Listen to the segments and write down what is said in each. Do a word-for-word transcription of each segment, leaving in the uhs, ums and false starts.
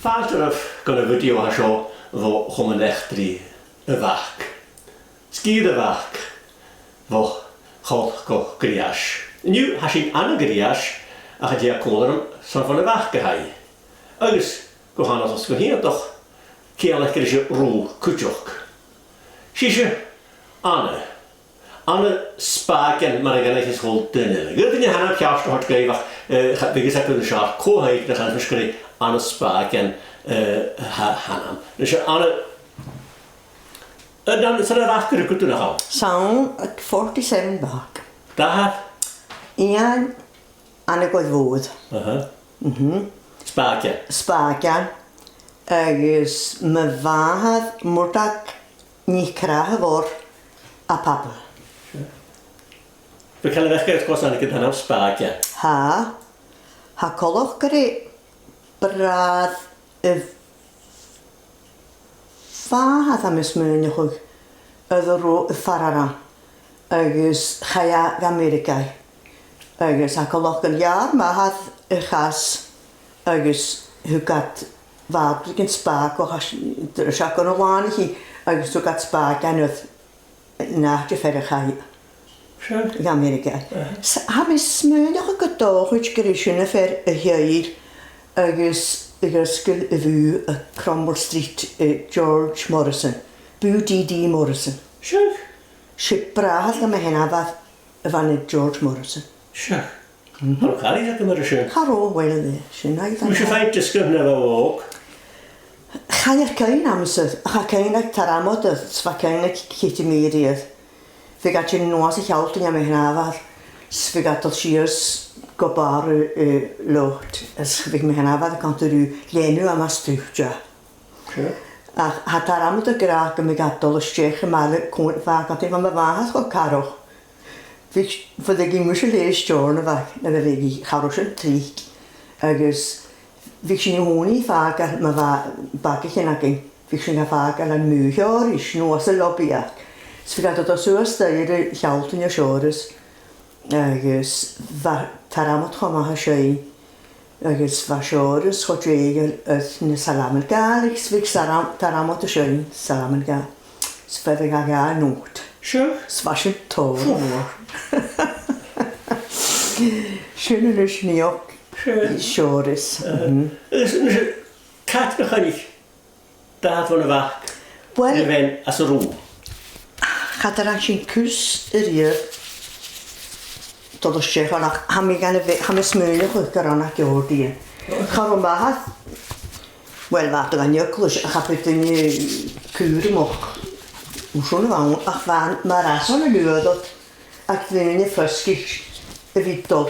Fàilte oirbh gu na video a tha seo bho Chomann Eachdraidh a' Bhac. Sgìre a' Bhac, bho Choll gu Griais. An-diugh tha sinn ann an Griais, ach an tèid còmhla rium 's ann bhon a' Bhac a tha i. Agus gu h-annasach 's gu h-iongantach, ciamar a tha sibh cuideachd? 'S ise Anna. Anna Spàgan, mar a dh'aithnicheas a h-uile duine. Gu bheil duine a th' ann ceart a thoirt gaibh, ach, eh, cha bhitheas e gu na seach cò tha i, nach eil fhios gur e Anna Spàgan, eh, tha, tha i ann. Nise, Anna, eh, an, 's ann à Bac a rugadh tu, nach ann? 'S ann, forty-seven Bac. Dà fhear? Iain, Anna Goill Mhòir. Aha. Mhm. Spàgan. Spàgan. Agus mo mhàthair Murdag NicRath a' Mhòir à Pàbail. Sure. Bheil càil a bheachd air cò 's ann aig an t-ainm Spàgan? Tha. Tha coltach gur e bràthair a' mhàthar, tha mi a' smaoineachadh, a robh a' fàs air agus chaidh e gu Ameireagaidh. Agus tha coltach gun do dh'fhàg mo mhàthair a chas agus thug iad, bha iad gan spàg, ach 's e, 's e gun do shlànaich i agus thug iad Spàgan air an àite far an do chaidh i. Sure. Gu Ameireagaidh. Aha. S-, tha mi a' smaoineachadh gun dòchas gur e sin am fear a thill agus a dh'fhosgail a' bhùth à Cromwell Street, eh, George Morrison. Bùth D D Morrison. Sure. 'S e bràthair dha mo sheanmhair a bh' ann an George Morrison. Sure. Mhm. Cha robh caraid agam air sin. Cha robh, uill, eh, sin agad. Bha sibh a' faighinn diosgaibh nuair a bha sibh òg? Chan eil cuimhne agamsa, ach tha cuimhne agam aig Tormod, 's bha cuimhne agam aig Kitty Mary air. Bhiodh iad a' tighinn a-nuas a Shealtainn, mo sheanmhair, 's bhiodh iad a' dol sìos gu Barraigh, eh, Lot, is bhiodh mo sheanmhair a' cantainn riutha leanabh a-mach à Stuth. Sure. Ach tha Tormod ag ràdh gum biodh iad a' dol a-steach a-màireach còmhla, bha, ged a bha mo mhàthair cho cathrach. Bhiodh, bhiodh i mus a' leum Steòrnabhagh nuair a bhiodh i, cha robh sin tric. Agus bhiodh sinn a' faighinn fàgail, ma bha bagaichean againn, bhiodh sinn ga fàgail ann am Bùth Sheòrais no anns an lobby aca. 'S bhiodh iad a' dol suas an staidhre a Shealtainn à Seòras. Agus bha Tormod cho math a sin. Agus bha Seòras cho dèidheil air na salamain Ghàidhlig, 's bhiodh Saram-, Tormod a' seinn salamain Ghàidhlig. 'S bhiodh e ga ghabhail not. Sure. 'S bha sin tòrr mòr. Sin a-nis naidheachd Seòrais. Aha. Mhm. Agus, agus, càit an do choinnich d' athair bhon a' Bhac? Uill, a bhean às an Rubha. Cha do rinn sinn cus a-riamh dol a-steach ann, ach tha mi gan a bhith, tha mi a' smaoineachadh gun robh e na Geòrdaidhean. Cha robh m' athair, uill, bha e gan eaglais, ach cha b' e duine cùramach mar sin a bh' ann, ach bha e mar as ann an uair ud, ach duine fosgailte a bhith dol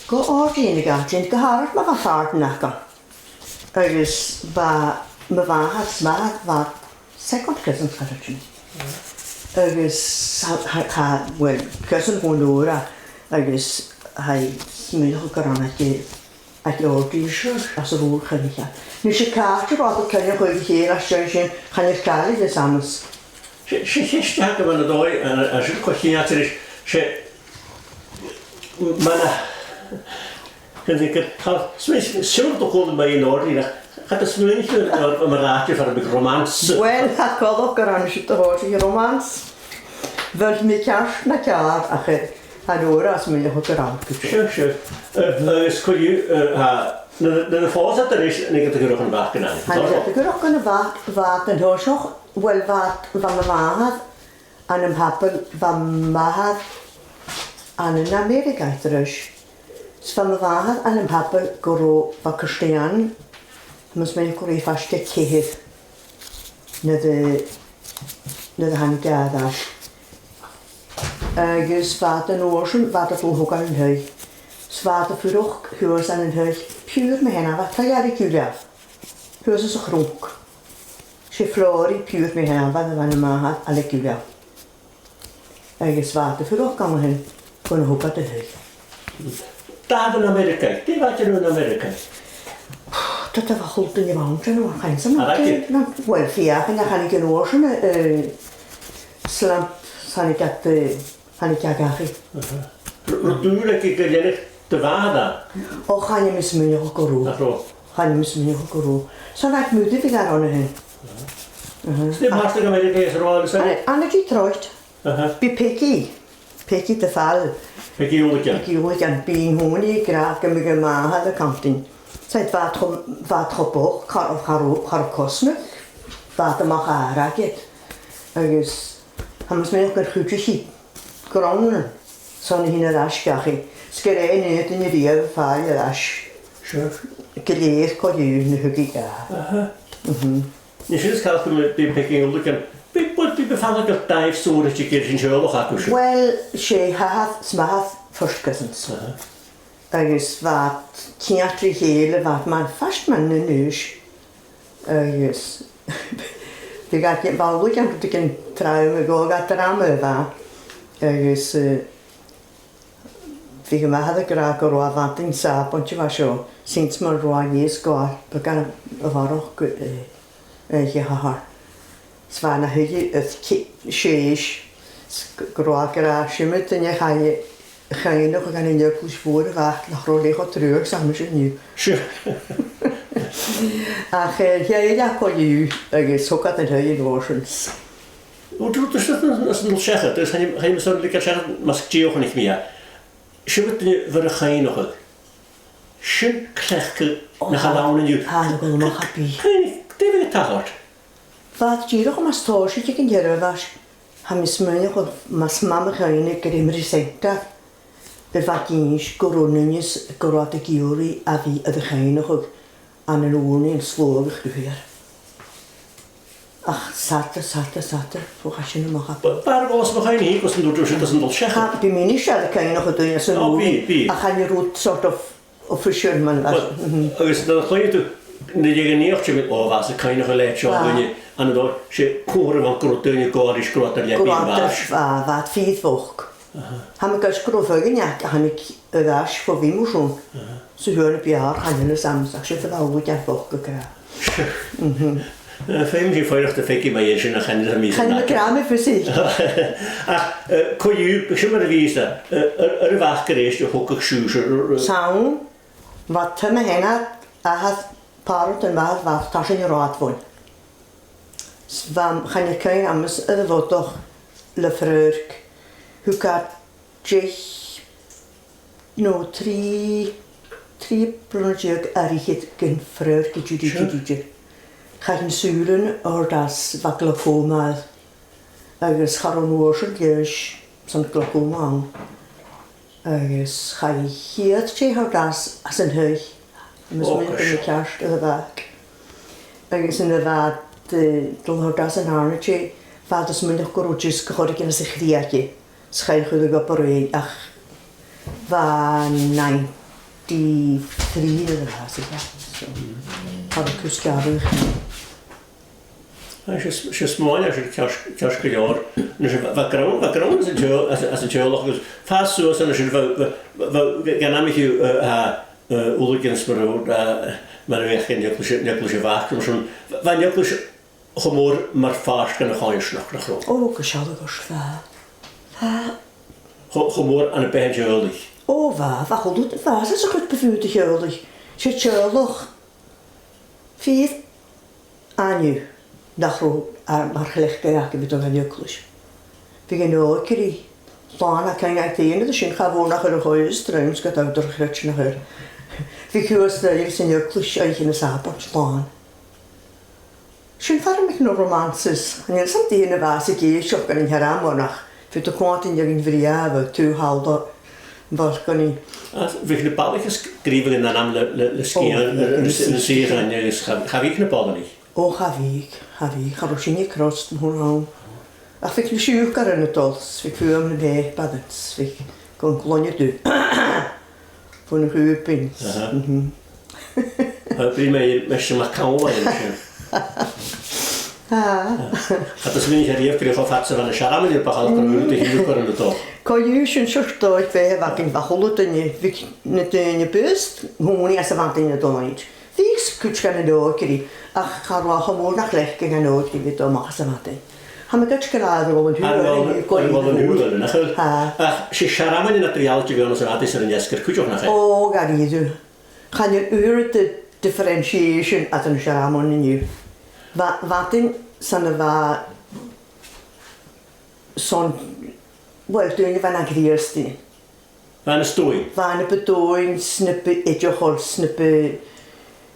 gu òrdughan a dh'àiteigin, gu h-àraid ma bha fàirnean aca. Agus bha mo mhàthair, 's mo mhàthair, bha second cousin, cha robh sin. Agus tha, tha, tha, uill, cousin bhon òra, agus tha mi a' smaoineachadh gun robh e na Geò-, na Geòrdaidh às an Rubha a choinnich e. Nise, 's e càit a bheil iad a' coinneachadh a chèile às dèidh sin, chan eil càil a dh'fhios agamsa. 'S e, 's e cheist a th' agam an dòigh, an, an sin co-cheangailte ris, 's e, mar a, chan eil, tha, 's mi, 's iomadh dol còmhla mu dheidhinn òrdugh, ach cha do smaoinich mi, eh, mar àite far am biodh romance. Uill, tha coltach gun robh sin a' tòiseachadh romance. Bheil mi ceart no ceàrr, ach, eh, an uair sin, tha mi a' smaoineachadh gun robh gu dearbh. Sure, sure. Eh, agus co-dhiù, eh, tha, nuair, nuair a phòs iad a-rithist, an e iad a' cur a-mach a' Bhac an-àirde? Tha iad a' cur a-mach a' Bhac, bha iad an toiseach, uill, bha, bha mo mhàthair ann am Pàbail, bha m' athair ann an Ameireagaidh ris. 'S bha mo mhàthair ann am Pàbail gu robh, bha Cairistìona, tha mi a' smaoineachadh gu robh i faisg air ceithir nuair a, nuair a thàinig e air ais. Agus bha iad an uair sin, bha iad a' dol a thogail an taigh. 'S bha iad a' fuireach shuas ann an taigh piuthar mo sheanmhair, taigh Ailig Ghilleathair. Shuas anns a' chnoc. 'S e Flòraidh, piuthar mo sheanmhair, a bh' ann am màthair Ailig Ghilleathair. Agus bha iad a' fuireach an sin gun a thog iad an taigh. Dè bha ann an Ameireagaidh? Dè bha iad a' dèanamh ann an Ameireagaidh? Tha, tha, bha a h-uile duine a bh' ann, chan eil fhios agam. Uill, feuch, nach, uill, feuch, nach, thàinig an uair sin, eh, slump, thàinig iad, eh, thàinig iad dhachaigh. Aha. Robh, robh dùil aige gu leanfadh do mhàthair? Ò, chan eil mi a' smaoineachadh gu robh. Nach robh? Chan eil mi a' smaoineachadh gun robh. 'S ann aig muinntir a bhiodh iad an sin. Aha. 'S dè am pàirt a bha Mary Grace a' ruith ann? Ann an, ann an Detroit. Aha. Bha Peigi, Peigi de Phàil. Peigi Uligan. Peigi Uligan, bha i an-còmhnaidh ag ràdh gum biodh a màthair a' cantainn. 'S e, bha iad cho, bha iad cho bochd, cha, cha, cha robh cosnadh. Bha iad a-mach à Harrogate. Agus tha mi a' smaoineachadh gun chuidich i grunnan son a thighinn air ais dhachaigh. 'S gun robh aon duine a-riamh a' fàgail air ais. Sure. Gu lèir co-dhiù na thugadh dha. Aha. Mhm. Nise, is càil gum bi Peigi Uligan. Bha, bha, bha, bha fàgail dàimh sònraichte aig an teaghlach agaibhse. Well, 's e athair, 's m' athair first cousins. Aha. Agus bha iad ceangailte ri chèile, bha iad mar, fhathast mar aon aois. Agus bha iad, bha Uligan gu dè an t-àm a ghabh e, drama a bh' ann. Agus, eh, bha m' athair ag ràdh gun robh e a' faighinn Sàbaid a bha seo, since mar a robh e a-nis gu, beagan a bharrachd, eh, eh, a h-athair. 'S bha e na shuidhe air ci-, sèis, 's gu robh e ag ràdh, seo mo dhuine, chaidh a chuimhneachadh gun an eaglais mhòr a bh' ann, nach robh e cho truagh 's a tha mise an-diugh. Sure. Ach, eh, thàinig e co-dhiù agus thog iad an taigh an uair sin. Ò, dè, dè, 's e, 's e, 's e an dol seachad, agus chan eil, chan eil mi airson leigeil seachad mus dìochuimhnich mi e. Sibh a' dol a bhith a' cuimhneachadh. Sin cleachdadh nach eil ann an-diugh. Tha, tha, tha, tha, tha. Cuimhnich, dè bhiodh a' tachairt? Bha iad dìreach mus tòisich aig an t-seirbheis. Tha mi a' smaoineachadh mus, mus math mo chuimhne gur e Memory Centre. Bha iad ag innse gun robh an duine 's gun robh iad ag iarraidh a bhith air a chuimhneachadh ann an ùrnaigh an t-sluaigh a chruthaichear. Ach 's fhada, 's fhada, 's fhada bho chaidh sin a-mach à. B-, b' fheàrr dhomhsa mo chuimhne fhìn gus an dol, gus an dol seachad. Tha, bidh mi a-nis air a chuimhneachadh duine às an ùrnaigh, bidh, bidh, ach chan eil rud sort of official mar a bha. Well, mhm. Agus nuair a chluinneadh tu na dèidh an fhìrinn, ò, bhathas a' cuimhneachadh leithid seo, ah, duine, ann an dòigh, 's e còir a bh' ann gun robh daoine a' gabhail ris gun robh iad air leabaidh a' bhàis. Gu robh iad, bha, bha iad fìor bhochd. Aha. Tha mi a' creidsinn gun robh feadhainn aca a thàinig air ais bho bhith mar sin. Aha. 'S a thuirt mi, b' fheàrr, chan eil fhios agam, ach sin a bha Uligan bochd ag ràdh. Mhm. Eh, feumaidh sinn faighneachd do Pheigi mu dheidhinn sin, ach chan eil fhios agam. Chan eil mi ag ràdh mi fios aice. Ach, eh, co-dhiù, b' e sin mar a bha e, eh, air, air a' bhac a-rithist a thogadh sibhse, eh, eh. 'S ann, bha Tim a' Sheanair, athair, pàrant mo mhàthar, bha iad tarsainn an rathad bhuainn. 'S bha, chan eil cuimhne agam, air a' bhodach le fradharc. Thug iad deich no trì, trì bliadhna deug air fhichead gun fhradharc idir, idir, idir. Sure. Chaidh an sùilean a thoirt às, bha glaucoma air, agus cha robh an uair sin leigheas son glaucoma ann. Agus chaidh a' chiad tè a thoirt às, às an taigh. Agus, oh, mi gosh, an ceart air a' bhac. Agus nuair a bha iad, eh, a' dol a thoirt às an dàrna tè, bha iad a' smaoineachadh gun robh disc air choreigin às a' chrìoch aice, 's chaidh a chur ag obair air, ach bha e ninety-three nuair a bha e sa bhac, so, cha robh cus gearradh. Aidh, 's e, 's e smuain a tha sin, ceart, ceart gu leòr. Nise, bha, bha grunn, bha grunn às an teagh-, às, às an teaghlach agus fàs suas an sin, bha, bha, bha, bha, gan aimsiú, eh, tha, eh, Uligan 's mar a, eh, mar a bha an eaglais, an eaglais a' Bhac, mar sin, bha, bha an eaglais cho mòr mar phàirt dhen a' choimhearsnachd, nach robh? Ò, gu sealladh ort, bha. Bha. Cho, cho mòr ann am beatha an teaghlaich. Ò, bha, bha a h-uile, bha, 's e a' chuid bu mhotha dhen teaghlach. 'S e teaghlach fìor ainneamh nach robh, a, mar chleachdadh aca a bhith a' dol dhan eaglais. Bhiodh an òigridh làn, tha cuimhne agam air sin, cha mhòr nach robh a' choire a' sruim 's gu dè an dòigh a chreideadh nach robh. Bhiodh cù a' sruim san eaglais oidhche na Sàbaid, làn. Sin far am biodh na romances, chan eil fhios agam dè na bha san eaglais seo gun an t-searmonachd, bhiodh tu a' coimhead air an bhriathar, tu thall do, balcony. Ach bhiodh na balaich a' sgrìobhadh nan ainm le, le, le sgian, ò, bhiodh, air, air, air, air, air, agus cha, cha bhiodh na balaich. Ò, cha bhiodh, cha bhiodh, cha robh sinne crost mòr ann. Ach bhiodh na siùcaran a' dol, 's bhiodh fuaim na bèic, badants, bhiodh gun cluinneadh tu. Bhon a' chùbaint. Aha. Mhm. Tha, bidh mi, mi sin mac call an sin. Ah. Tha, tha mi a' smaoineachadh a-riamh gur e cho fad 's a bha na searmonaidhean, bu chaomh gun robh na siùcaran a' dol. Co-dhiù, sin seòrsa dòigh bheatha a bh' againn, bha a h-uile duine, bhiodh na daoine a b' fheàrr, a' tighinn às a' mhadainn a' dol ann. Bhiodh cuid dhen an òigridh, ach cha robh e cho mòr nach leig thu dhan òigridh a bhith a' dol a-mach às a' mhadainn. Tha mi a' creidsinn gun robh iad a' dol an t-siubhal, air a' bhàta, air a' bhàta, nach robh? Tha. Ach 's e searmonaidhean eadar-dhealaichte a bh' ann às a' mhadainn 's air an fheasgar cuideachd, nach e? Ò, gu dearbh. Chan eil uair a differentiation a tha sinn a' sealltainn an-diugh. Bha, bha daoine san a bha son, well, daoine a bha na Chrìosdaidhean. Bha na stòin. Bha na bu dòighean, 's na bu oideachail, 's na bu,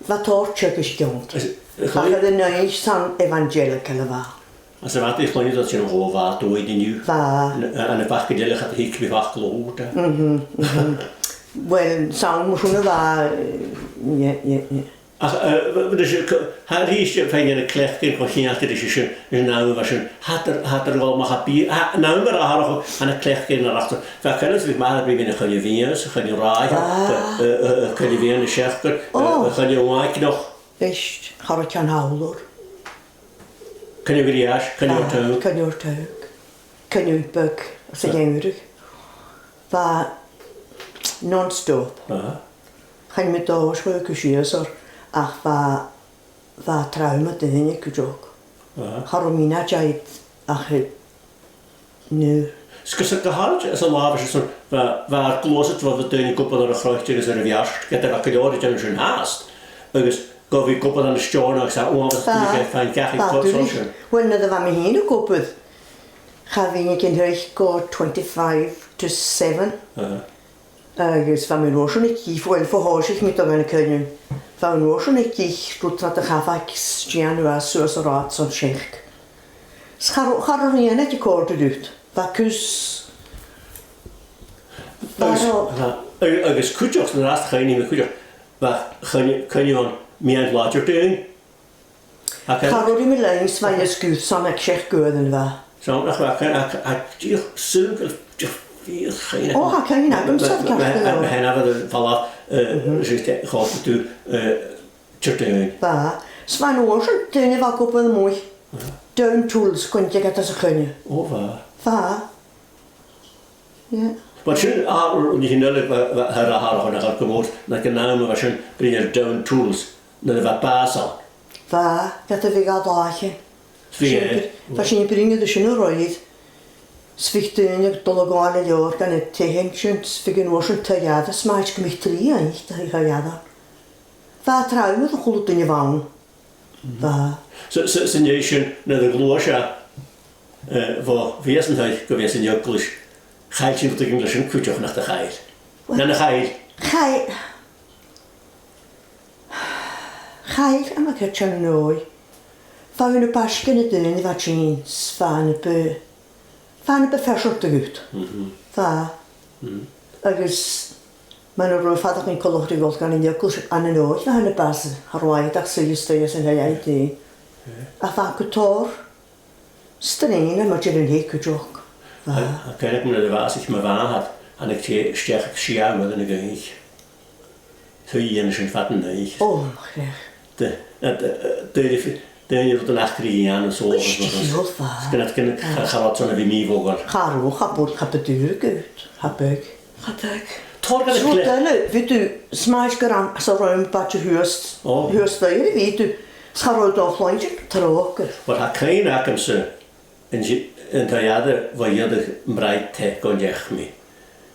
bha tòrr teagaisg ann. Is, is Ach air an oidhche san evangelical a bha. Is a bha iad a' cluinntinn sin, o bha, dòigh an-diugh. Bha. An, an, am facal eile a thig mi, facal ùr, de. Mhm, mhm. Well, 's ann mar sin a bha, eh, yeah, yeah, yeah. Ach, eh, b-, b-, is, c-, tha a-rithist, eh, fhèin na cleachdaidhean cho cinnteach ris sin, ris an àm a bha sin, tha iad air, tha iad air a dhol a-mach à bith, tha, an àm a bha air a' chleachdadh na rachtar, bha coinneal, bha mi a' bruidhinn mu choinneal mhìos, coinneal ràithe, Ah. eh, eh, eh, coinneal mheadhan-seachdain, eh, Oh. eh, coinneal uaigneach. Is, cha robh ceann thall oirre. Coinneal Ghriais, coinneal Tadhg. Coinneal Tadhg. Coinneal Beag, às a' gheamhradh. Bha non-stop. Aha. Chan eil mi dol a dh'fhaicinn sìos oirre, ach bha, bha trauma dhaoine cuideachd. Aha. Cha robh mi na deagh ach, eh, no. 'S gus a' ghabhail, às an làimh sin, bha, bha gluasad, bha daoine ag obair air a' chroit agus air a' bheairt, ged a bha gu leòr a' dèanamh sin fhathast. Agus gu bhith ag obair ann an Steòrnabhagh agus a uamh Bha, faighinn, faighinn bha, gachaidh duilich. Sin. Well, nuair a bha mi fhìn ag obair, cha bhithinn aig an taigh gu twenty-five to seven. Aha. Agus bha mi an uair sin a' cur, well, bho thòisich mi a' dol dhan a' choinneal. Bha mi an uair sin a' cur rud a chaidh a chàradh suas an rathad son seachd. 'S cha robh, cha robh rian aig a' chòrr de rud. Bha cus. Bha Agus, ro- aha, a-, agus cuideachd, an-dràsta, chaidh mi cuideachd, bha coinne-, coinneal ann meadhan-làidir Dihaoine. Ach Cha robh mi leis, bha e sgur san ag seachd uairean a bha. So, nach bha, ach, ach, ach, dìreach sùil, dìreach fìor choinneal. Ó, tha cuimhne agam, Ma-, sa ma-, ma-, ceart ma-, gu leòr. ma-, ma-, ma-, ma-, ma-, ma-, ma-, ma-, ma-, ma-, ma-, ma-, Tiotaidh. Bha. 'S bha an uair sin daoine a bha ag obair a-muigh. Aha. Down tools, gun teagamh às a' choinneal. Ó, bha. Bha. Yeah. Mar sin, a, ur, ur, nì chin eile, bha, bha, tha, tha, tha, tha, tha, gu mòr, na gun àm a bha sin, bruidhinn air down tools, nuair a bha bàs ann. Bha, ged a bhiodh e dà fhichead. Bhiodh, Sin eh, br-, bha sin bruidhinn air sin a-raoir. 'S bhiodh daoine a' dol a ghabhail an leabhar gun an taigh sin, 's bhiodh an uair sin taigh-eadar, 's mathaid gum biodh trì ann, taigh-eadar. Bha trauma air a h-uile duine a bh' ann. Bha. So, so, san dèidh sin, nuair a ghluais e, eh, bho bhith san taigh gu bhith san eaglais, chaill sinn rud a dh'fheumadh sinn cuideachd, nach do chaill? Well, Na, na chaill. Chaill. Chaill, am, a' cur teann an òigh. Bha na b' fhaisge na daoine a bha tinn, 's bha na bu- Bha na bu fearsachd dhut. Mhm. Bha. Mhm. Agus mar a robh fadachd an coltach ri dhol gun an eaglais ann an òigh, bha na bàs, cha robh iad ach suidhe a-staigh san taigh aig daoine. Yeah. Ach bha gu tòrr strèin a' maighstir an taigh cuideachd. Bha. Tha, tha cuimhne agam nuair a bhàsaich mo mhàthair, thàinig tè a-steach aig sia uairean a dh'oidhche. Tha i a' dèanamh sin fad an oidhche. Ò, mo chreach. De, de, de, de, de, de, de, rud nach do dhèanadh sòlas. Is dìreach, bha. Is gun, gun, cha, cha robh son a bhith mì-mhodhail. Cha robh, cha b' urrainn, cha b' urrainn dhut, cha b' urrainn. Cha b' urrainn. Tòrr gun So a clé- dana, bhiodh tu, 's mathaid gur ann, 's a' rùm bàite shuas, Ò. shuas dha, bhiodh tu, 's cha robh dà phluinntinn tròcair. Well, tha cuimhne agamsa, An t-, an taigh-eadar, bha iad a' marbhadh teth gun deach mi.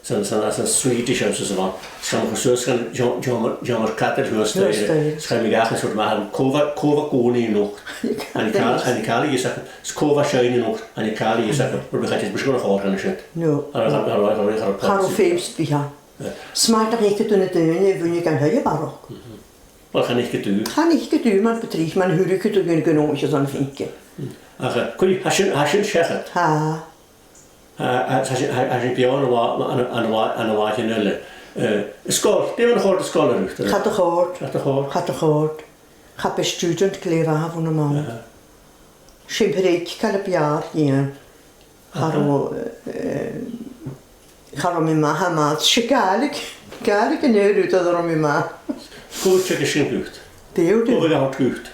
San, san, san Swedish house 's a bh' ann. 'S chaidh mi suas gun, dè, dè, dè mar cadail shuas Shuas dha, dha. 'S chaidh mi dhachaigh 's thuirt m' athair, cò bha, cò bha ag ùrnaigh a-nochd? Chan eil càil, chan eil càil a dh'fhios agam, 's cò bha a' seinn a-nochd, chan eil càil a dh'fhios agam, mar bu chaidh, 's gun a' chòrr chan eil sin. No. Ar, ar, ar, ar, ar, ar, Cha robh fhios bhith ann. Eh. 'S mathaid nach fhaiceadh tu na daoine a bhuineadh an taigh a bharrachd. Mhm. Well, chan fhaiceadh tu. Chan fhaiceadh tu, mar bu tric, mar a thuigeadh tu gun, gun oidhche san fhaicinn. Ach, eh, cuiridh, tha sin, tha sin seachad. Tha. Tha, tha, tha sin, tha, tha sin beò an latha, an, an latha, an latha sin eile. Eh, an sgoil, dè mar a chòrd an sgoil riut? Cha do chòrd. Cha do chòrd. Cha do chòrd. Cha b' e student glè mhath a bh' annam ann. Aha. Sin break, càil a b' fheàrr dhìom. Cha robh, eh, cha robh mi math, tha math. 'S e Gàidhlig, Gàidhlig an aon rud a cha robh mi math. Cò bha a' teagasg sin dhut? Dè ur Cò bha a' gabhail dhut?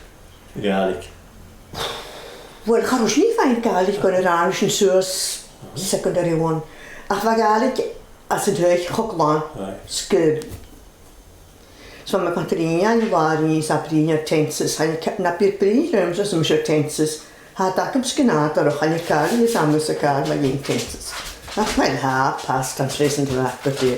Gàidhlig. Well, cha robh sinn a' faighinn Gàidhlig gun an ràinig sinn suas secondary one. Ach bha Gàidhlig anns an taigh cho glan. Aye. 'S gu 'S bha mi a' bruidhinn an latha rium, 's a' bruidhinn air tenses, chan eil ca-, na b' fheàrr bruidhinn riumsa 's mise air tenses. Tha e agam 's gun fhada, chan eil càil a dh'fhios agam-sa càil mu dheidhinn tenses. Ach, well, tha, past and present, bha, but, eh,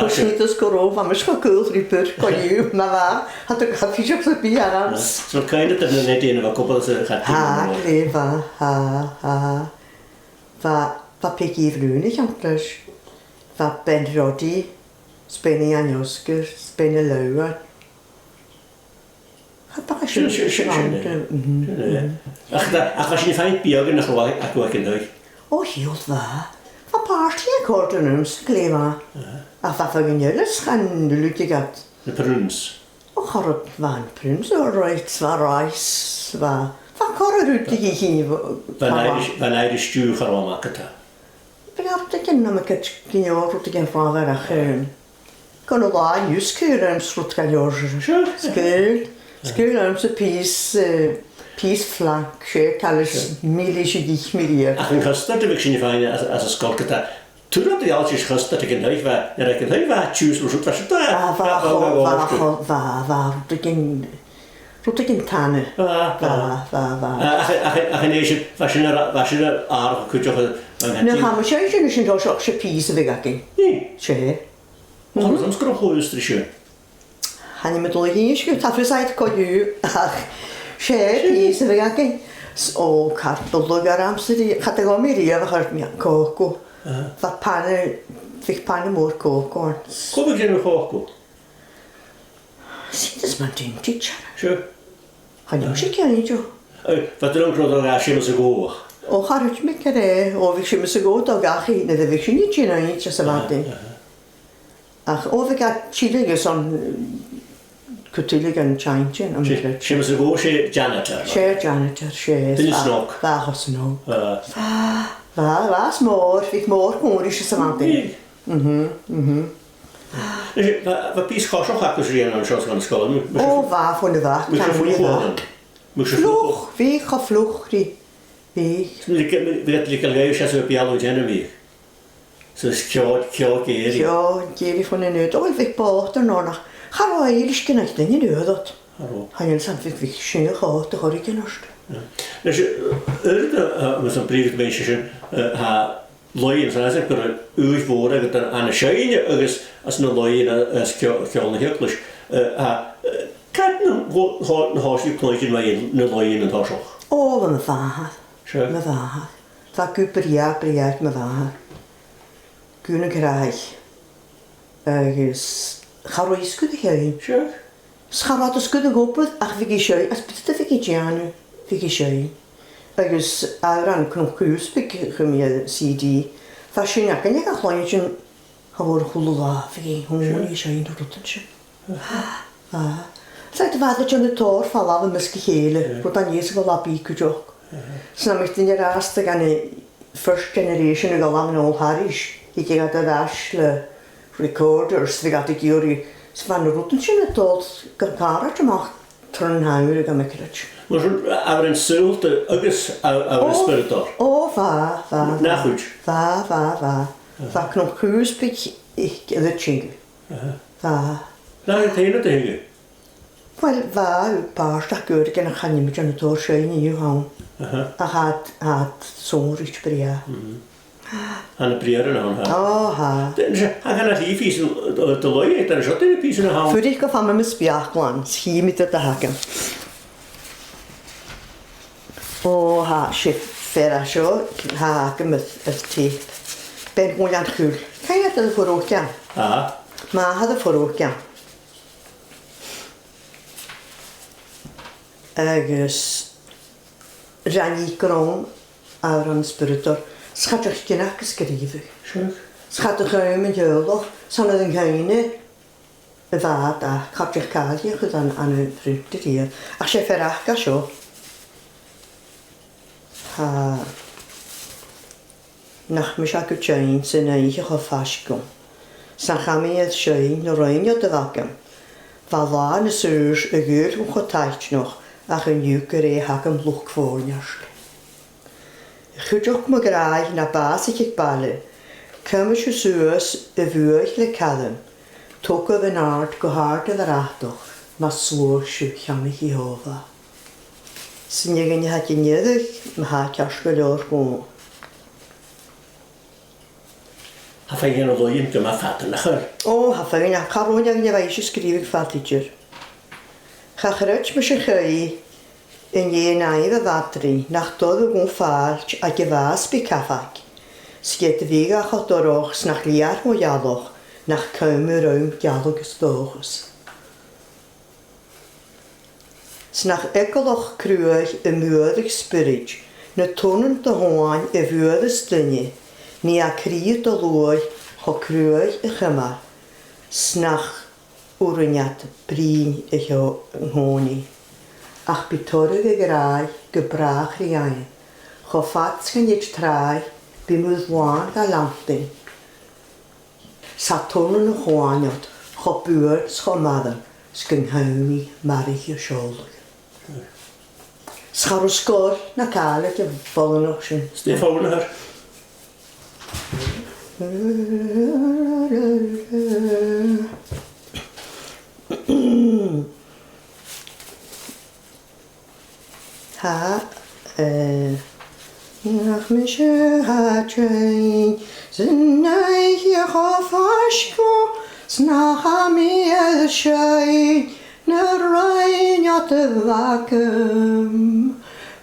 Chan eil fhios gu robh, bha mise cho caol ri purc co-dhiù, ma-thà, cha do ghabh fios ach 's e bìdh ormsa. So, cuimhne agad air na leaids a bha cupall sa chaidreamh? Tha, glè mhath, tha, tha. Bha, bha Peigi Bhrùnaich ann leis. Bha Bean Rody, 's Bean Iain Osgair, 's Bean a' Leòdhain. Cha b' e sin, sin, sin, sin, sin, mhm, sin e. Ach bha, ach bha sinn a' faighinn biadh nach robh againn aig an taigh. O, a chiall, bha. Bha partaidh aig còrr den àm, 's glè mhath. Aha. Ach bha feadhainn eile 's chan fhuiling iad. Na prunes. O, cha robh, bha na prunes, o, right, bha rice, bha, bha corra rud a dh'ith, bha, bha an Irish, bha an Irish stew, cha robh e math co-dhiù. Bha rudeigin, nam biodh iad ag iarraidh rudeigin fhaighinn, ach, em, gun an latha an-diugh, 's caomh leamsa rud gu leòr. Sure. 'S caomh, 's caomh leamsa pìos, eh, pìos flanc, 's e càil is, sure, milis a dh'ith mi riamh. Ach an custard a bhiodh sinn a' faighinn às, às an sgoil co-dhiù, tuirt thu gu bheil custard aig an taigh, bha, nuair a bha an taigh, bha juice, rud mar sin, bha, ah, bha, bha, bha, bha, bha, bha, bha, bha, bha, bha, bha, bha, bha, bha, bha, bha. Ah, bha, bha, bha. Ah, ach, ach, ach an e sin, bha sin air, bha sin air atharrachadh cuideachd, eh, an... No, tha mi a' smaoineachadh gun robh sin, 's e pìos a bhiodh againn. Nì. 'S e. Chan eil fhios agam an robh clò-ùisg ri sin. Chan eil mi dol a dh'innis dhut, tha fios agad co-dhiù, ach 's e pìos a bhiodh againn. S-, o, car do lagh ormsa ri, cha do ghabh mi riamh ach air còcó. Aha. Bha pana, bhiodh pana mòr còcó ann. Cò bhiodh a' dèanamh a' chòcó? Sin as mother teacher. Sure. Chan eil mi cinnteach. Eh, bha thu ag ràdh gun robh Seumas a' Ghobha. O, cha chreid mi gur e, o, bhiodh Seumas a' Ghobha a' dol dhachaigh, nuair a bhiodh sinne a' tighinn a-nìos às a' mhadainn. Aha, aha. Ach, o, bhiodh e a' tilleadh airson, eh, cur tuilleadh dhan t-seinn, an Se-, Seumas a' Ghobha, 's e janitor. 'S e janitor, 's e. Duine snog. Bha, bha, cho snog. Ah. Bha, bha, bha, 's mòr, bhiodh mòr còmhla ris às a' mhadainn. Bhiodh. Mhm, mhm. Bha, bha pìos coiseachd aca ri dhèanamh an seo san sgoil, mu-, mu-, O, bha, bhon a bha, mu-, mu-, mu-, mu-, mu-, Fliuch, bhiodh e cho fliuch ri, bhiodh. Bhiodh, bhiodh, bhiodh e a' leigeil seasamh air beulaibh an teine, bhiodh. So 's ceò, ceò ag èirigh. Ceò ag èirigh bhon an aod. O, bhiodh bòrd air nòrach. Cha robh e uabhasach gnàthach duine an uair ud. Cha robh. Chan eil fhios agam, bhiodh, bhiodh sin a' còrdadh cho ridiculous. Yeah. Leis, eh, air, eh, eh, mus am prìomh mheas sin, eh, tha laoidhean, 's ann a tha ùidh mhòr agad ann, ann an seinn agus anns na laoidhean, eh, is ceò-, ceòl na h-eaglais. Eh, tha, eh, càit na, bho-, tho-, na thòisich thu a' cluinntinn mu na laoidhean an toiseach? O, bha mo mhàthair. Sure. Mo mhàthair. Bha guth brèagha, brèagha aig mo mhàthair. Guth nan cnàmhan. Agus cha robh i sgìth a' seinn. Sure. 'S cha robh i sgìth ag obair, ach bhiodh i a' seinn, às biodh dè bhiodh i a' dèanamh, bhiodh i a' seinn. Agus òran Cnoc Cùsbaig, chùm i air C D. Bha sin againn a' cluinntinn, cha mhòr a h-uile latha, bhiodh i, thàinig i a' seinn na rudan sin. Ah. Bha. 'S e, bha iad a' dèanamh tòrr falamh am measg a chèile, yeah, rud a nì sinn gu làithean cuideachd. Yeah. 'S nam biodh duine an-dràsta gun an first generation a dhol ann an Old Harris, thigeadh iad air ais le recorders, bhiodh iad ag iarraidh, 's bha na rudan sin a' dol gu càraid a-mach tron t-samhradh gam fhaiceallachd. Mar sin, òrain saoghalta agus ò-, òrain spioradail. Ò, bha, bha, bha. Nach eil. Bha, bha, bha. Bha Cnoc Cùsbaig aig a' tighinn. Aha. Bha. Nach eil teine a' tighinn? Uill, bha pàirt aca uaireigin, ach chan eil mi a' dèanamh tòrr seinn an-diugh ann. Aha. Ach tha iad, tha iad sònraichte brèagha. Mhm. Tha na briathran ann, tha. Ò, tha. Tha, tha, tha gun a thrì pìosan, eh, de laoidh, tha na seo, tha na pìosan ann. Fuirich gu fam am speuclairean, chì mi dè tha agam. Ò, tha, 's e fear a tha seo, tha agam air, air tape. Bean Ghobha Iain Chuil. Cò mheud a tha a' fuireach ann? Tha. Math a tha a' fuireach ann. Agus rinn i grunn òrain spioradail, 's cha deach gin aca a sgrìobhadh. Sure. 'S cha do chùm an teaghlach, 's ann air an cuimhne a bha iad, cha deach càil a chur ann, ann am printer iad. Ach 's e fear aca seo. Tha. Nach mise a gu deimhinne san oidhche cho faisg dhomh. 'S nach fhaigh mi air seinn na rinn iad a bh' agam. Bha latha na saorsa a' ghaoil cho taitneach ach an-diugh gur e th' agam luchd-fòirneart. Chuideachd mo ghràidh na b' fhasa aig baile, cumaibh sibh suas a' bhuaidh le Calum, togaibh an-àird gu h-àrd air an ratach, mas luaigh sibh cheannaich Iehòbhah. 'S e nì dhuine a tha ag innse, ma tha ceart gu leòr dhomh. Tha feadhainn a' leughadh gu math fada, nach eil? Ò, tha feadhainn, ach cha robh an fheadhainn a bha sibh a' sgrìobhadh fada idir. Cha chreid mise chaoidh an dèidh an aimhir a bhadraidh nach toir thu dhomh fàilt aig a' bhàs bith cabhaig. 'S ged a bhiodh e cho dorch 's nach liath mo ghealach, nach cùm thu rium gealladh is dòchas. 'S nach eagalach cruaidh a' mhuarach spiorad, na tonnan do thòin a' mhuaras duine, nì a cridhe do luaidh cho cruaidh a chumail, 's nach urrainn iad bruidhinn a chò-, a chòmhnaidh. Ach bidh toradh a ghràidh gu bràth ri fhaighinn, cho fad 's gun tèid tràigh, bidh muir làn dha leantainn. 'S tha tonnan a' chòmhnaidh cho buan 's cho math, 's gun cùm i maraiche a' seòladh. 'S cha robh sgoil na càil aig a' bhoireannach sin. 'S dè am fonn a th' air? Tha, eh, nach mise a tha a' tighinn san oidhche cho faisg dhomh, 's nach eil mi air seinn na rinn iad a bh' agam.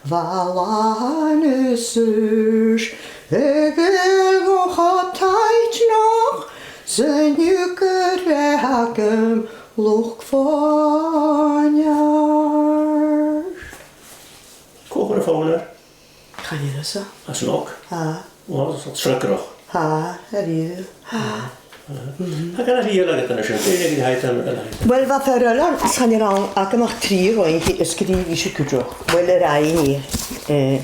Bha làn is aois a' ghaoil dhomh cho taitneach, 's an fhiughair a th' agam luchd-fòineart. Cò th' air am fonn? Chan eil fhios agam. Às an òg? Tha. Ò, às an sreagrach. Tha, a-rithist. Tha. Tha gu leòr eile agad an sin. Dè an aon rud a th' agad an, an, an? Uill, bha fear eile, 's chan eil ann agam ach trì dhuinn a sgrìobh ise cuideachd. Uill, a rinn i, eh,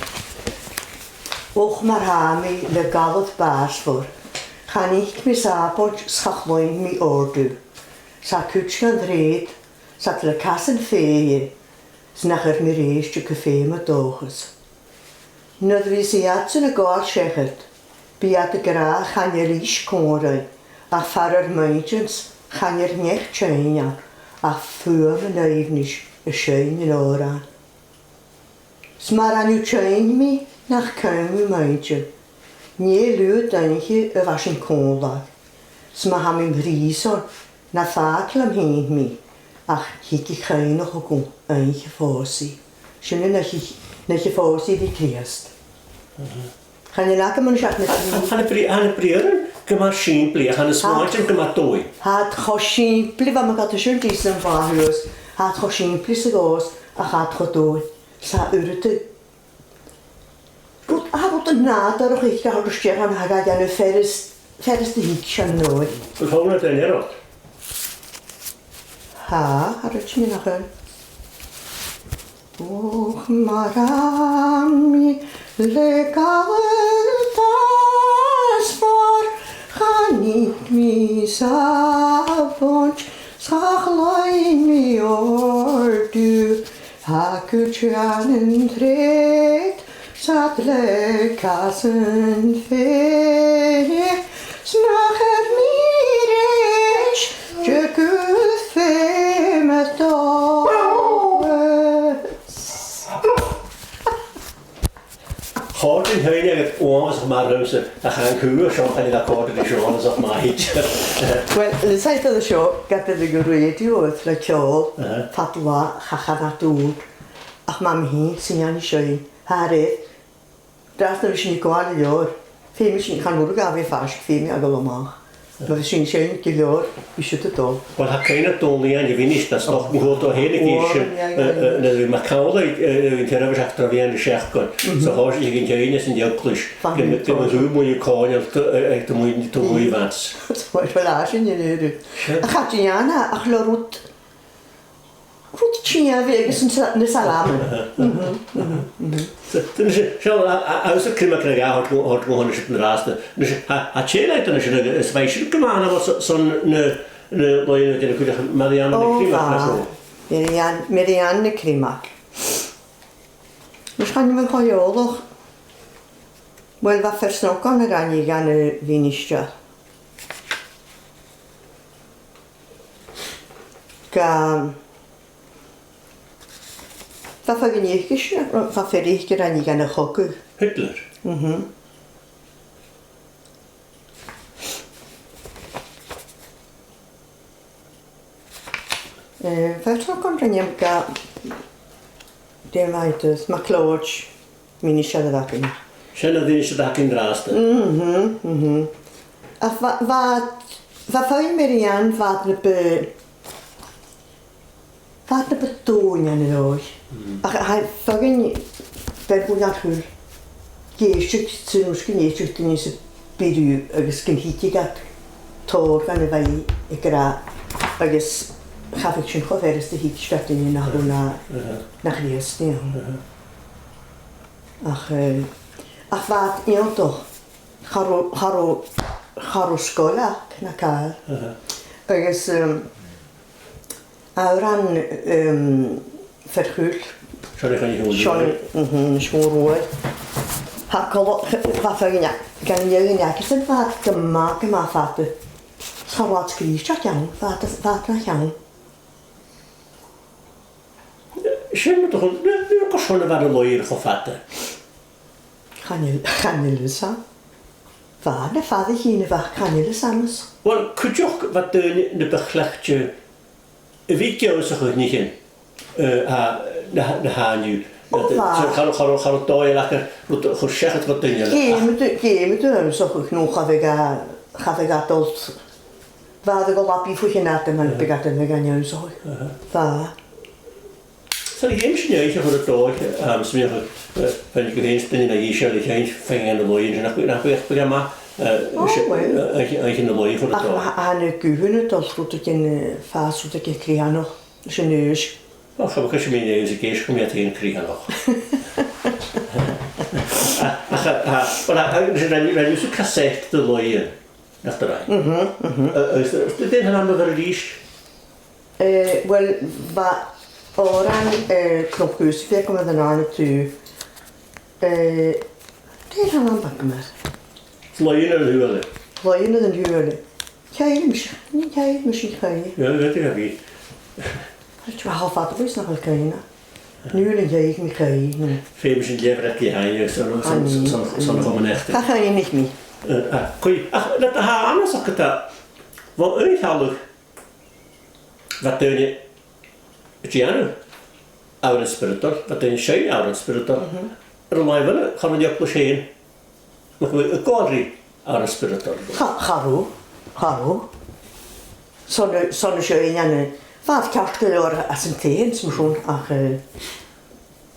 och, mar a tha mi le galar bàsmhor. Chan fhaic mi sàbaid 's cha chluinn mi òrdugh. 'S tha cuid dhen t-sreath, 's iad le casan fèidh, 's nach eil mi air èisteachd gu feum an dòchais. Nuair a bhios iadsan a' gabhail seachad, bidh iad ag ràdh chan eil fhios cò an rinn, ach faraor m' inntinn 's chan eil neach a' tighinn ann ach fuaim an aoibhnis a' seinn an òrain. 'S mar a nì thu tighinn mi nach cùm thu m' inntinn, nì liuthad oidhche a bha sinn còmhla. 'S ma tha mi am prìosan, na fàg leam fhìn mi, ach thig a' chuimhne thugam oidhche phòsaidh. Sin an oidhche, an oidhche phòsaidh ri Crìosd. Chan eil agam an seachd na trì. Tha na bri-, tha na briathran gu math sìmplidh, ach tha na smuaintean gu math dòigh. Tha iad cho sìmplidh, bha mi gad sin dìreach an-dè shuas, tha iad cho sìmplidh 's a ghabhas, ach tha iad cho dòigh. 'S tha uiread de rud, tha rud an nàdar a' chuid a tha a' dol a-steach ann a tha ga dhèanamh furasta, furasta a thig sin an-dràsta. Bheil fonn air an earrach? Tha, tha rud sin nach eil. Och, mar a tha mi le galar bàsmhor, chan fhaic mi sàbaid 's cha chluinn mi òrdugh. Tha cuid dhen t-sreath 's iad le casan fèidh, 's nach eil mi air èisteachd gu feum an dòchais. Chòrd an fheadhainn agad uabhasach math riumsa, ach an cù seo, chan eil e a' còrdadh rium uabhasach math idir. Uill, nuair a tha thu seo, ged a bhiodh an rèidio agad le ceòl, aha, fad an latha, cha chanadh tu. Ach ma mi fhìn, 's ann a nì sinn, tha e, an-dràsta, bidh sinn a' gabhail an leabhar. Feumaidh sinn, chan urrainn dha bhith faisg, feumaidh e a dhol a-mach. Ma bhios sinn a' seinn gu leòr, bidh siud a' dol. Uill, tha cuimhne agam air Dòmhnall Iain a' Mhinisteir, 's dòcha gun robh thu air a bhith sin, uill, eh, eh, nuair a bha MacAmhlaigh, eh, eh, an tè a bha ag obair anns a' bheinn seo, aha, so thòisich e ag innse an eaglais, fan gu, gu, gu robh thu a' coinneachadh, eh, eh, do mhuin-, do mhuin-mhas. Uill, uill, tha sin an aon rud. Sure. Ach chan eil ann ach le rud Rud tìde a bh' agus an sa-, na salmain. Mhm, mhm, mhm. So, so, so, so, a, a, agus a' chriomag aig a' chòrd, chòrd, chòrd sin an-dràsta. Nise, tha, tha tè leat an sin, agus bha sin gu math ann, so, son na, na, na, na, na, na, Mary Ann na Criomag, nach robh? Mary Ann, Mary Ann na Criomag. Nise, chan eil mi cho eòlach. Uill, bha fear-snog ann a rinn a' ghainne mhinistear. Ga, bha fear-snog aice, bha fear aice a rinn a' ghainne a' chogaidh. Hitler. Mhm. Eh, bha fear-snog ann a rinn a' ghainne, dè am beachd-sa, MacLeòid, ministear a bh' againn. Sin am ministear a th' againn an-dràsta. Mhm, mhm. Ach bha, bha, bha feadhainn mar a dh'fhan, bha iad na bu, bha iad na bu dòigheil an dòigh. Mm. Ach, ach feadhainn, feadhainn a h-uile, ag èisteachd, 's urrainn dhut gun èisteachd ri duine sam bith agus gun tuigeadh iad tòrr dhen a bha i ag ràdh, agus cha bhiodh sin cho furasta thuigsinn do dhuine nach robh na, Aha. na Chrìosdaidh ann. Aha. Ach, eh, ach bha iad iongantach, cha robh, cha robh, cha robh sgoil aca na càil. Aha. Agus, em, òran, em, Fear-chùil. Seonaidh Choinnich Mhòr Ruaidh. Seonaidh, mhm, Mòr Ruaidh. Tha còmhla, bha feadhainn, gun fheadhainn aice-san, bha iad gu math, gu math fada. Cha robh iad sgrìobhte ann, bha iad, bha iad na cheann. Sin mar a chun, nuair, nuair a chuir sinn a' bhàrr an laoidh air cho fada. Chan eil, chan eil fhios agam. Bha, na fada chì na bha, chan eil fhios agam-s'. Uill, cuideachd bha daoine na bu chleachdte a bhith ag ionnsachadh nithean, eh, a, na, na tha an-diugh. Ò, bha. So, cha robh, cha robh, cha robh dòigh aca rud a chur seachad do dhuine eile. Dh'fheumadh tu, dh'fheumadh tu ionnsachadh no cha bhiodh e, cha bhiodh e a' dol. Bha iad a' dol abair fo chionn fhada, mar Aha. bhiodh iad a' dol gan ionnsachadh. Aha. Bha. So, dh'fheumadh sinn oidhche a chur air dòigh, um, smaoinich, eh, faighinn gu h-aon duine no dhithis eile a thighinn, faighinn an laoidh, nach, nach, nach, nach, eh, Ò, uill. eh, oidhche, oidhche an laoidh a chur air Ach, dòigh. ach, tha na guthan a' dol rudeigin, eh, fàs rudeigin crìochnach, sin is. Ach, cha bhi càil mi an-diugh a' geis gum bi iad crìochnach. Ach, ach, ach, well, a, a, rinn, rinn, rinn thusa cassette de laoidhean, nach do rinn? Mhm, mhm. A, agus, a, dè an t-ainm a bh' air a-rithist? Eh, well, bha òran, eh, Cnoc Iùsaich agam aig an dàrna taobh. Eh, dè an t-ainm a bh' agam air? Laoidhean air an Uaile. Laoidhean air an Uaile. Chan eil mise, chan eil mise a' cuimhneachadh. Uill, bheir dhomh a bhith. Tha e cho fada bhuaithe 's nach eil cuimhne. Nuair a thèid mi a chuimhne. Feumaidh sinn leughadh aig a' chuimhne, son, son, An son, son, son, son, son, Cha chuimhnich mi. Eh, ach, cuid, ach, na, tha e annasach ge-tà, bho aon taobh, bha daoine a' dèanamh òrain spioradail, bha daoine a' seinn òrain spioradail. Mhm. Air an làimh eile, cha robh an eaglais fhèin, nach robh, a' gabhail ri òrain spioradail. Cha, cha robh, cha robh. Son, son a' seinn ann, bha iad ceart gu leòr às an taigh, 's mar sin, ach, eh,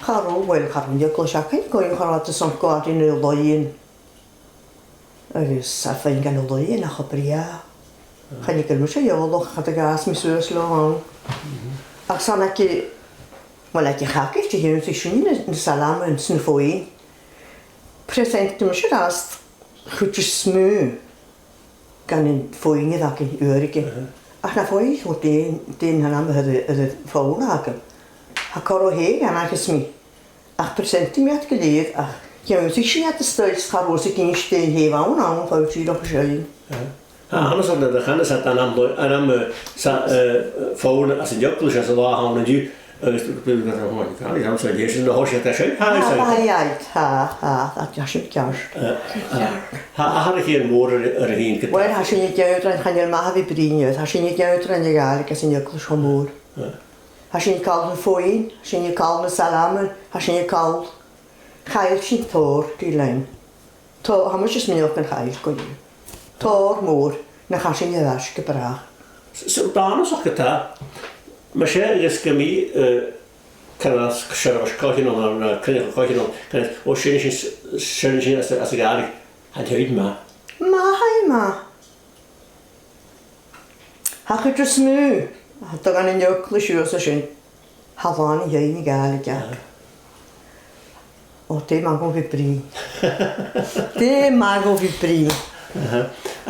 cha robh, uill, cha robh an eaglais againn, gu, cha robh iad airson gabhail ri na laoidhean. Agus a' faighinn dha na laoidhean a' cho brèagha. Chan eil cuimhne agam eòlach, cha do dh'fhàs mi suas leotha ann. Mhm. Ach 's ann aig, uill, aig a' chagair a dh'ionnsaich sinn na, na salmain 's na fuinn. Presentais mise an-dràsta a' chuid as motha dha na fuinn a bh' againn uaireigin. Mhm. Ach na fuinn, o, dè, dè an t-ainm a th' air, air a' fhonn agam. Tha corra h-aon ann agus mi. Ach presentais mi iad gu lèir, ach dh'ionnsaich sinn iad a-staigh, 's cha robh fhios againn dè an t-ainm a bh' ann, bha thu dìreach a' seinn. Eh. Tha, annasach nuair a chanas iad an ainm, an ainm, eh, sa, eh, fòn às an eaglais anns an latha an-diugh, agus b-, b-, b-, b-, an t-ainm sin, tha, tha, tha, tha, tha, tha, tha, tha sin ceart. Eh, eh, tha athair a' chiad mhòr air, air a thighinn gu Uill, tha sinn ag ionndrainn, chan eil math a bhith bruidhinn air, tha sinn ag ionndrainn na Gàidhlig anns an eaglais cho mòr. Eh. Tha sinn a' call na fuinn, tha sinn a' call na salmain, tha sinn a' call, chaill sinn tòrr, dè leinn. Tò, tha mise a' smaoineachadh gun chaill gu leòr. Tòrr mòr, nach eil sinn air ais gu bràth. S-, so, dà no seo ge-tà, mas e agus gum bi, eh, can as, seo, seo, coitheanal, no, no, coitheanal, coitheanal, can as, o, sin, sin, sin, sin, as, as a' Ghàidhlig, tha an t-àm math. Math, tha e math. Tha cuid as motha, tha dol dhan an eaglais shuas an sin, tha làn an-dè de Ghàidhlig aca. Aha. O, dè am math gum bi bruidhinn. Dè am math gum bi bruidhinn. Aha.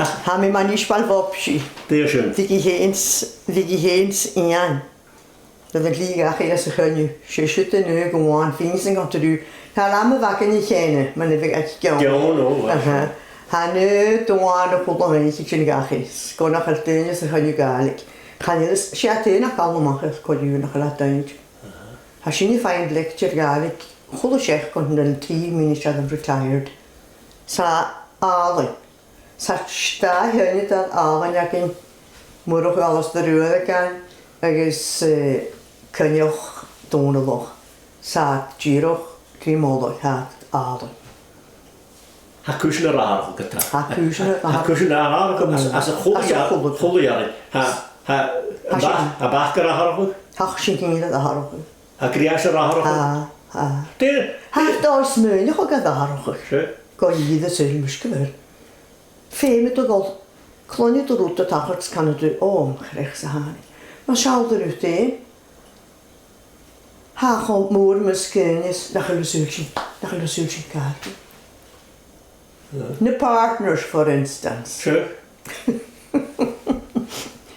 Ach tha mi mar isbean bhobhsaidh. Dè sin? Bhiodh i fhèin 's, bhiodh i fhèin 's Iain. Nuair a dh'fhàg iad às a' choinneamh, 's e siud an aon gu bhàn, bhithinn-sa gan triùir, Tha e lam a bh' againn a' cheann, mar a bhiodh aig Geòrr. Geòrr, o, uill. Aha. Tha an aon duine a chuala a-nis sin dhachaigh, 's gun nach eil duine sa choinneamh Gàidhlig. Chan eil, 's e a' tighinn a-mach às a' choinneamh nach eil a' dèanamh. Aha. Tha sinne a' faighinn lecture Gàidhlig a h-uile seachdain ron trì mìosan 's a tha retired. 'S e àlainn. 'S e dà sheanair àlainn againn, Murchadh Alasdair Ruadh againn agus, eh, Coinneach Dòmhnallach. 'S e dìreach trì mòla, tha iad àlainn. Tha cùisean air atharrachadh, ge-tà. Tha cùisean air atharrachadh. Tha cùisean air atharrachadh às, às a h-uile, às a h-uile, a h-uile àrainn. Tha, tha, tha am bac-, am bac air atharrachadh? Tha sin air atharrachadh. Tha Griais air atharrachadh? Tha, tha. Dè, tha dè- dòigh smaoineachadh air atharrachadh. Sure. Gu ìre sònraichte. Feumaidh tu a dhol, cluinnidh tu rud a' tachairt 's canaidh tu, "O, mo chreach-sa thàinig." Mar seall do rud fhèin. Tha e cho mòr mus cuimhne nach eil thu a' saoilsinn, nach eil thu a' saoilsinn càil. Na partners, for instance. Sure.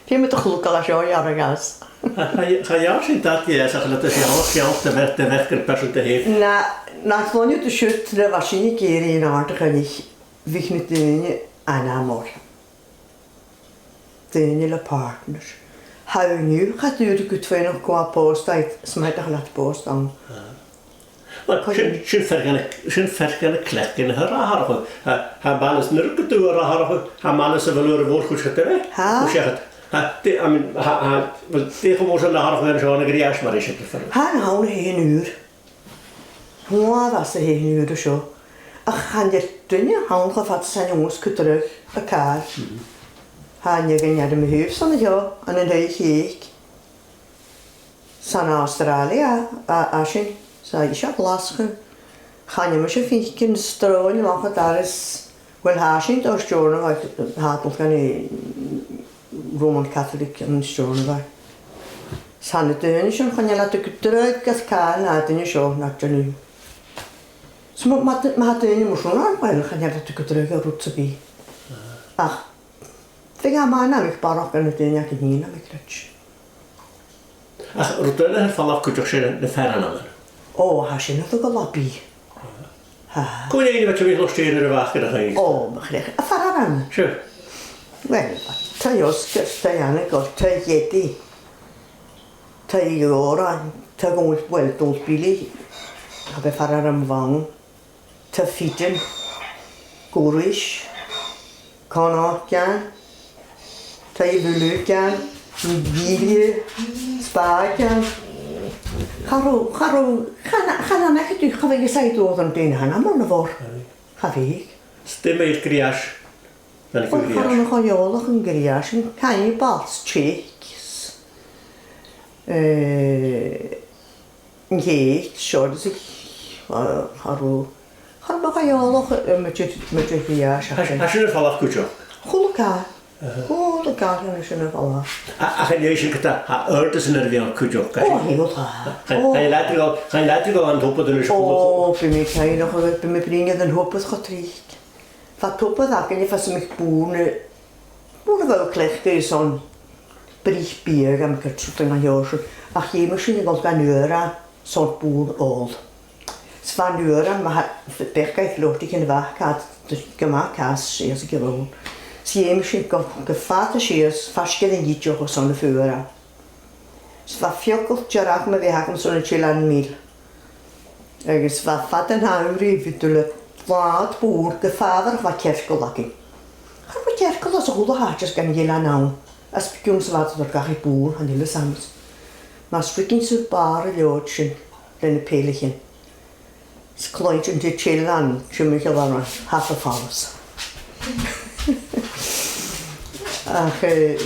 Feumaidh tu a chluinntinn seo, a Gheàrrsaidh. Cha, cha, cha gheàrr sinn dad, yes, ach leis a' cheann, cheann de bheith, de bheith gur pearsa de hé. Na, na cluinnidh tu siud le bha sinne ag èirigh an àirde a' choinnich, bhiodh na daoine ainmeil. Daoine le partners. Tha an-diugh, cha d' fhuair thu gu faighneachd cò am post a th' aig, 's ma tha leat post ann. Ah. Well, sin, sin fear dhen, sin fear dhen a' chleachdadh na h-atharrachadh. Tha, tha am baile as nuair gun do tha atharrachadh, tha am baile sa bheil uair a' mhòr-chuid de bheith. Tha. Tha, dè, I mean, tha, tha, well, dè cho mòr 's a tha an atharrachadh an seo ann an Griais mar eisimpleir? Tha, an ann a tha an ùr. Thuaidh às a tha an ùr an seo. Ach chan eil duine ann cho fad 's a tha an ùr 's gu dragh a' càil. Mhm. Tha an fheadhainn air am a thaobh san a sheo, ann an Taigh Chèic. San Astràilia, a, a sin, 's a, is a Ghlaschu. Chan eil mise a' faicinn sròn a-mach à doras, well, tha sin do Steòrnabhagh, tha e dol gun a' Roman Catholic ann an Steòrnabhagh. 'S tha na daoine sin, chan eil iad gu dragh gus càil na daoine seo, na daoine. 'S ma, ma, ma tha daoine mar sin ann, well, chan eil iad gu dragh air rud sam bith. Ach, bhiodh e math nam biodh barrachd air na daoine againn fhìn, nam biodh rud. Ach rud eile a tha air falbh cuideachd, 's e na, na fearannan. Ò, tha sin a' dol gu làidir. Tha. Cò an fheadhainn a bha a' tighinn a-steach nuair a bha aca na chaidh? Ò, mo chreach. A' fearannan. Sure. Well, Taigh Osgair, Taigh Anagail, Taigh Eddie. Taigh Òrain, Taigh Ghobh-, well, Dòmhnall Bìlidh. Cha b' e fearann a bh' ann. Taigh Fìdein, Gurrais, Connachdan, Taigh Bhùileagan, Bìle, Spàgan. Cha robh, cha robh, chan, chan eil fhios agad, cha bhiodh fhios agad dè an t-ainm a bh' air na bh' ann. Aye. Cha bhiodh. 'S dè mu dheidhinn Griais? Well, cha robh na cho eòlach an Griais, an Caimbeul, Teic, eh, An Cèic, seo, is, eh, cha robh, cha robh na cho eòlach, eh, mu dheidhinn, mu dheidhinn Griais. Tha, tha sin air falbh cuideachd? A h-uile càil. Aha. A h-uile càil tha sin air falbh. A, ach an e sin ge-tà, tha adhartasan air a bhith ann cuideachd, tha sin? Ò, tha. Chan, chan eil iad a' dol, chan eil iad a' dol an tobar a-nis a h-uile càil. Ò, bidh mi a' cuimhneachadh, bidh mi a' bruidhinn air an tobar cho tric. Bha tobar againn a bha sa mheadhan bùrn, bùrn a bha cleachdte airson bruich biadh, am, gur tuiteam an leabhar sin, ach dh'fheumadh sinn a dhol gun uair airson bùrn òl. 'S bha an uair, ma tha, beagan de lotaichean a bh' aca, gu math cas sìos aig a' bhonn. 'S dh'fheumadh sinn gu, gu fada sìos, faisg air an t-sitheadh airson a' fuara. 'S bha feagal dearg mu bhith agam son an t-Eilean Mhill. Agus bha fada an t-samhraidh, bhiodh tu le làmh bùrn gu fàbharach, bha cearcall againn. Cha robh cearcall anns a h-uile h-àite às gun eilean ann, às beagan 's a bha iad a' dol dhachaigh bùrn, chan eil fhios agam. Mas ruigeadh tu bàrr an leòid sin le na pèileagan. 'S cluinntinn tu tè-eilean, timcheall orra, half a palace. Ach, eh,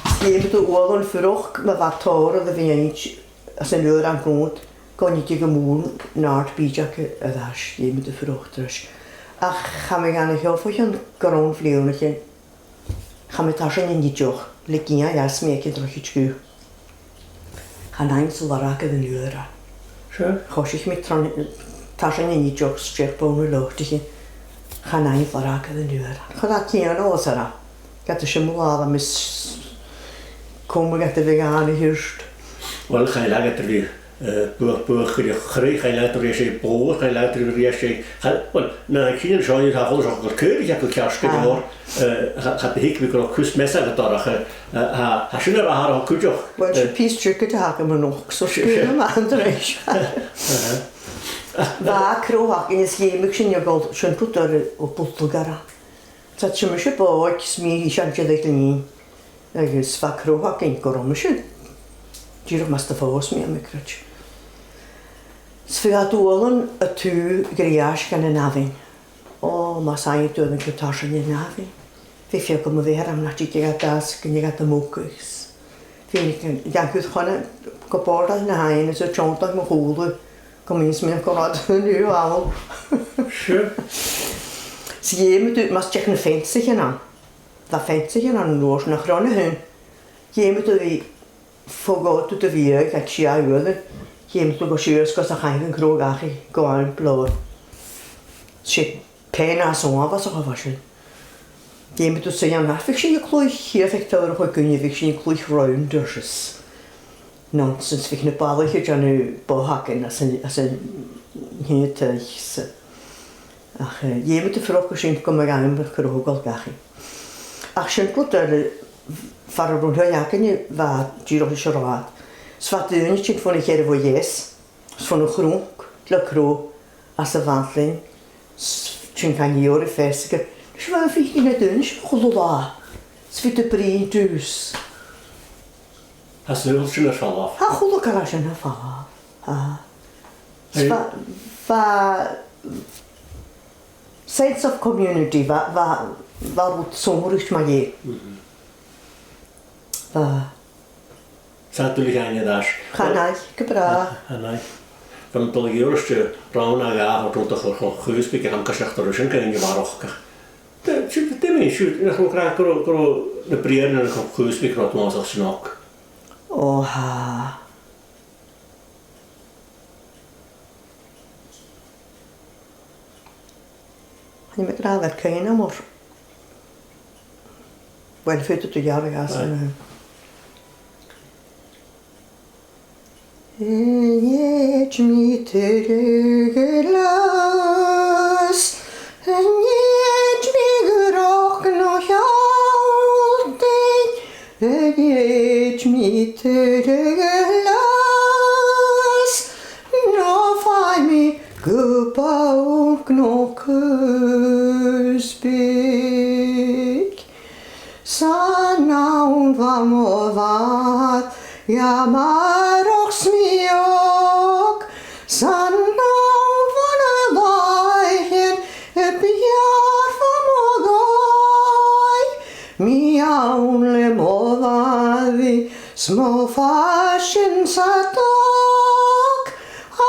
dh'fheumadh tu uallach fuireach, ma bha tòrr a bhith innte às an uair an cunnt, gun tigeadh am bùrn an àird bìdeag air ais, dh'fheumadh tu fuireach air ais. Ach chaidh mi gun a' cheòl bho chionn grunn bhliadhnaichean, chaidh mi tarsainn an t-sitheadh, le gin a dh'fhàs mi aig an drochaid gu. Chan fhaigheadh tu lorg air an uair. Sure. Choisich mi tron, tarsainn an t-sitheadh, 's e bùrn a' lotaichean. Chan fhaigheadh tu lorg air an uair. Cha robh cian os cionn. Ged a similear a bha mise, coma ged a bhiodh ann a thuirt. Well, chan eil agad ri bhith eh, bu-, buachaille chruidh, chan eil e ag ràdh ri bhò, chan eil e ag ràdh ri, cha-, well, na, chan eil seo, tha fhios agad, gu ceart gu leòr, eh, cha, cha do thuig mi gun robh cus measail aca dorcha, eh, tha, tha sin air atharrachadh cuideachd. Well, 's e pìos tric a th' agam a-nochd, so sure, sure, sure. Bha crodh againn is dh'fheumadh sinn a dhol, sin rud a bha a' bhotlaig orm. Tha, 's e mise bòig, 's mi seann-dearg-lìn, agus bha crodh againn gu robh mise dìreach mus do phòs mi am migraid. 'S bhiodh iad uaireannan a' tuiteam gu ruige sin an abhainn. Ò, mas e do dh'fheumadh tu a dhol tarsainn an abhainn, bhiodh feadhainn a bhiodh air am nach tigeadh iad às, gun tigeadh iad a-muigh agus bhiodh iad gan, gan cur chun a' ghobaireachd na h-aibhne is a' tionndadh mun cuairt, gum biodh mi a' coimhead an uair ud. Sure. 'S dh'fheumadh tu, mas tigeadh na feansaichean ann, bha feansaichean ann an uair sin, nach robh na h-aon. Dh'fheumadh tu a bhith fo ghobhar do bhiadh aig sia uairean, dh'fheumadh tu a dhol sìos gus an caitheadh an crodh dhachaigh gu am blàth. 'S e pèin às an uabhas a bha sin. Dh'fheumadh tu suidhe ann, bhiodh sinn a' cluich, a' faighinn tòrr a chuid dhaoine, bhiodh sinn a' cluich rounders is nonsense, bhiodh na balaich a' dèanamh bothagan às an, às an t-seann taigh-sa. Ach, eh, dh'fheumadh tu faireachdainn gu math gam crodh a dhol dhachaigh. Ach sin rud eile, far an robh an taigh againne, bha dìreach leis an rathad. 'S bha daoine a' tighinn bhon a' cheathramh a deas, 's bhon a' Chrunc, le crodh, às a' Mhadainn, 's tighinn còmhla ri feasgar. 'S bha, bhiodh na daoine sin a h-uile latha, 's bhiodh iad a' bruidhinn riutha. Tha saoghal sin air falbh. Tha a h-uile càil sin air falbh. Tha. Aye. Bha, bha sense of community, bha, bha, bha rud sònraichte mu dheidhinn. Mhm. Bha. Tha, duilich aithneachadh. Chan eil, gu bràth. Chan eil. Bha mi a' dol a dh'iarraidh rann no dhà a thoirt dhut a chur chun cùis, bidh e ag ràdh gu bheil sin gu math barrachd. Dè, dè, dè mu dheidhinn siud, nach robh iad ag ràdh gu robh, gu robh na Briathran ann an Cnuic Chùisbeag, gu robh iad uabhasach snog. Ò, tha. Chan eil mi ag ràdh gur e cuimhne mòr. Well, faodaidh tu dhearbhadh às an, eh, Nì mi tuilleadh glas, nì mi gu robh no shealltainn, nì mi tuilleadh glas, no faigh mi gu bog no cùis beag. San àm bha mo mhàthair, gam fhaireachdainn snog, san àm bha na làithean, a b' fheàrr bha mo dhòigh, mi ann le mo mhàthair, 's mo phàisean 's a' dòigh,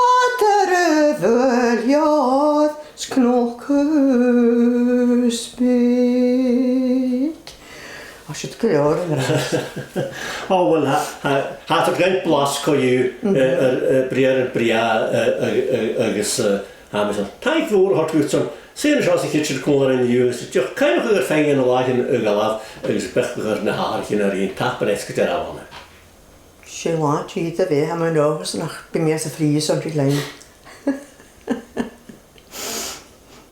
a' dol a bhuail leotha 's Cnuic Chùisbeag. Ò, siud gu leòr an-dràsta. Ò, well, tha, tha, tha thu a' faighinn blas co-dhiù, eh, air, eh, Briathran brèagha, eh, eh, eh, agus, eh, tha mi son. Taing mhòr a thoirt dhutsan, 's e an seo 's a' chidsin còmhla rinn an-diugh, is dìreach cuimhneachadh air feadhainn de na làithean a dh'fhalbh, agus beachd air na h-atharraichean a rinn, tapadh leibh gu dearbh, Anna. 'S e latha teth a bh' ann, tha mi an dòchas nach bi mi às a' phrìosan ri linn.